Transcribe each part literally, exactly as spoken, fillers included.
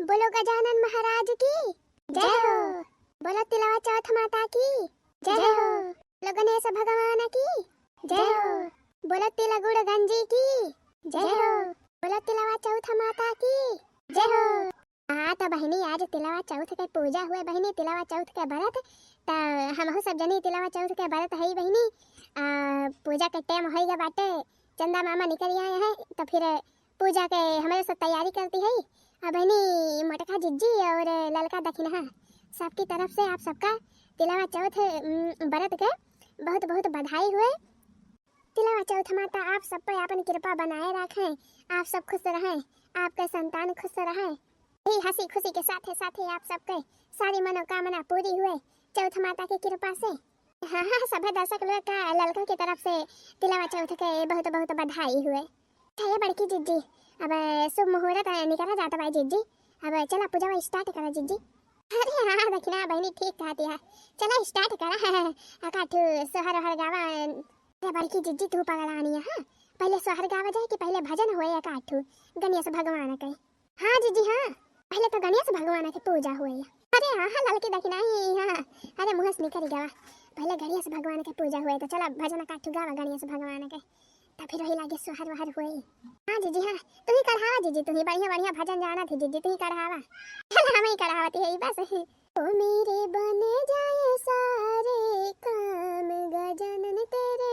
बोलो गजानन महाराज की जय हो। बोलो तिलवा चौथ माता की जय हो। बोलो गणेश भगवान की जय हो। बोलो तिलगुड़ गंजी की जय हो। बोलो तिलवा चौथ माता की जय हो। हाँ, त बहिनी, आज तिलवा चौथ के पूजा हुए बहिनी, तिलवा चौथ के व्रत। त हमहू सब जनी तिलवा चौथ के व्रत है बहिनी। आ, पूजा के टाइम होइगा बाटे, चंदा मामा निकल आए हैं, त फिर पूजा के हमरे सब तैयारी करती है। आ बहिनी, मोटका जिज्जी और ललका दखिनहा, सबकी तरफ से आप सबका तिलवा चौथ, उम, व्रत के बहुत बहुत बधाई हुए। तिलवा चौथ माता आप सब पे अपन कृपा बनाए रखें, आप सब खुश रहें, आपके संतान खुश रहें। यही हंसी खुशी के साथे साथे आप सबके सारी मनोकामना पूरी हुए चौथ माता की कृपा से। हाँ, हाँ, सभे दर्शक लोग का ललका की तरफ से तिलवा चौथ के बहुत बहुत बधाई हुए। अच्छा, ये बड़की जिज्जी, अब शुभ मुहूर्त निकला जाता भाई जिज्जी, अब चला पूजा start करा जिज्जी। अरे हाँ, हाँ, दखिना बहिनी ठीक कहती है, चला start करा। अकाठू सोहर ओहर गावा। अरे बड़की जिज्जी, तू पगलानी है, हाँ? पहले सोहर गावा जाए कि पहले भजन होए अकाठू गणेश भगवान के? हाँ जिज्जी, हाँ, पहले तो गणेश भगवान के पूजा हुए। अरे हाँ, हाँ, ललकी दखिना ही, हाँ, अरे मुँह से निकल गवा, पहले गणेश भगवान के पूजा हुए, तो चला भजन अकाठू गावा गणेश भगवान के, तब फिर वही लागे सोहर वहर हुए। हाँ जिज्जी, हाँ, तू ही कढ़ावा जिज्जी, तू ही बढ़िया बढ़िया भजन जाना थी जिज्जी, तू ही कढ़ावा। चल हम ही कढ़ावती है बस। ओ मेरे बन जाए सारे काम गजानन तेरे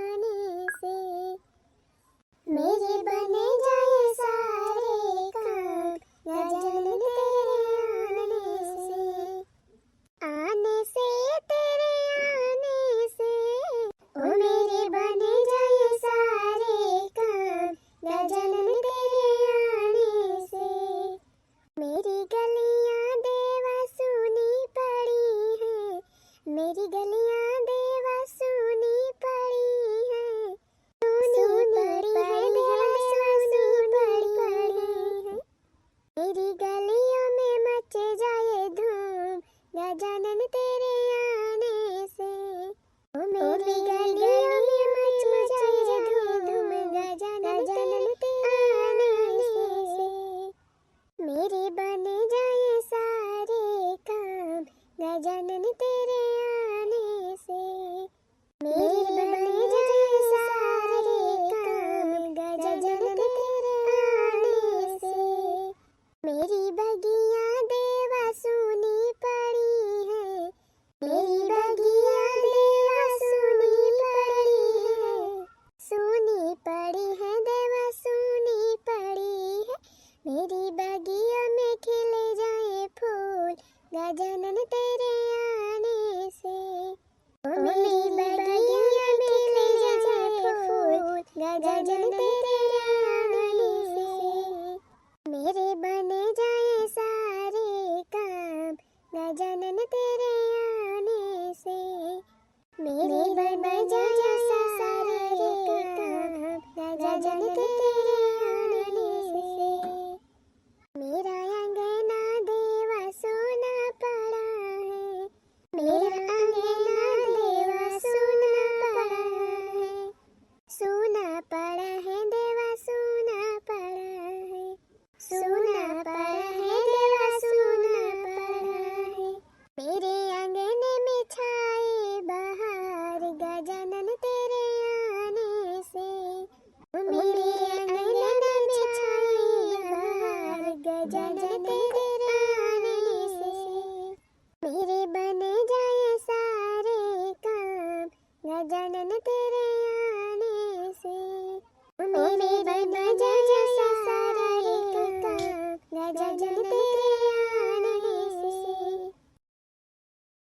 आने से, मेरे बन जाए सारे काम गजानन तेरे आने से, आने से, तेरे आने से, ओ मेरे बन जाए सारे काम गजानन तेरे आने से। मेरी गलियां देवा सूनी पड़ी हैं, मेरी गलियां देवा सूनी पड़ी हैं, सूनी पड़ी हैं देवा सूनी पड़ी हैं। मेरी गलियों में मच जाए धूम गजानन तेरे आने से, ओ मेरी गलियों में मच जाए धूम गजानन तेरे आने से। मेरे बन जाए सारे काम गजानन तेरे आने से, मेरे बन जाए सारे काम गजानन तेरे आने से। मेरी बगिया देवा सूनी पड़ी है, मेरी बगिया देवा सूनी पड़ी है, सूनी पड़ी है देवा सूनी पड़ी है। मेरी बगिया में खिले जाए फूल गजानन तेरे आने से, ओ मेरी बगिया में खिले जाए फूल गजानन तेरे आने से। मेरे बन जाए सारे काम गजानन तेरे आने से, मेरे बन जाए सारे काम गजानन तेरे आने से। मेरा अंगना देवा सूना पड़ा है, मेरा अंगना देवा सूना पड़ा है, सूना पड़ा है देवा सूना पड़ा है, सूना पड़ा है देवा सूना पड़ा है। मेरे आंगन में छाए बहार गजानन तेरे आने से, मेरे आंगन में छाए बहार गजानन तेरे आने से। मेरे बन जाए सारे काम गजानन तेरे आने से, मेरे बन जाए सारे काम गजानन